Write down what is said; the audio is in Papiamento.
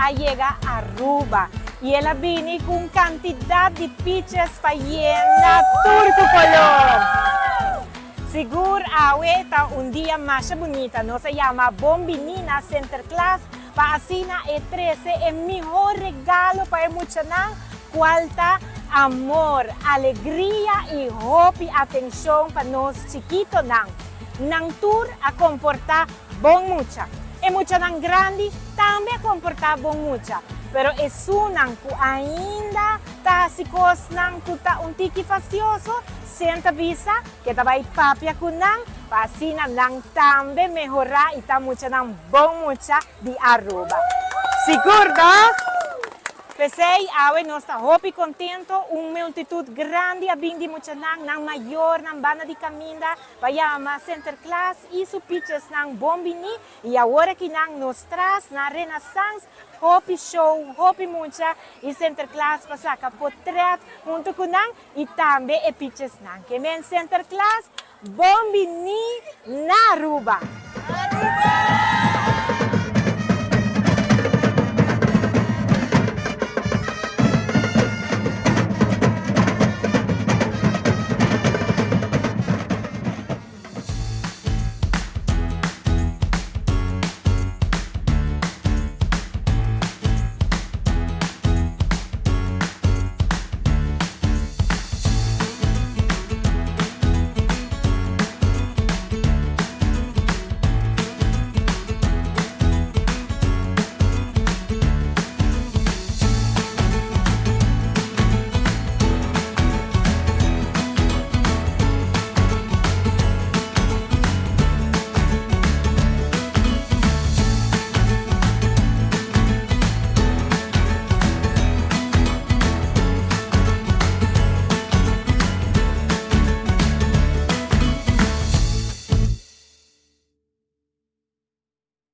a yega Aruba y el a bini cu un cantidad di piches pa yena tur cu color. Sigur awe ta un dia masha bunita, nos a yama bon bini na Sinterklaas pa asina e trece e mihor regalo pa e muchanan cual ta amor, alegria y hopi atencion pa nos chikitonan. Nan tur a comporta bon mucha. E muchanan grandi tambe a comporta bon mucha, pero esunnan cu ainda ta haci cosnan cu ta un tiki fastioso, Sint ta bisa cu e ta bay papia cu nan pa asina nan tambe mehora y ta muchanan bon mucha di Aruba. Sigur no? P'esey awe nos ta hopi contento, un multitud grandi a bin di muchanan, nan mayornan banda di caminda pa yama Sinterklaas y su pichesnan bon bini y awor aki nan nos tras na Renaissance hopi show, hopi mucha y Sinterklaas pa saca potret hunto cu nan y tambe e pichesnan. Ke men Sinterklaas, bon bini na Aruba! Aruba!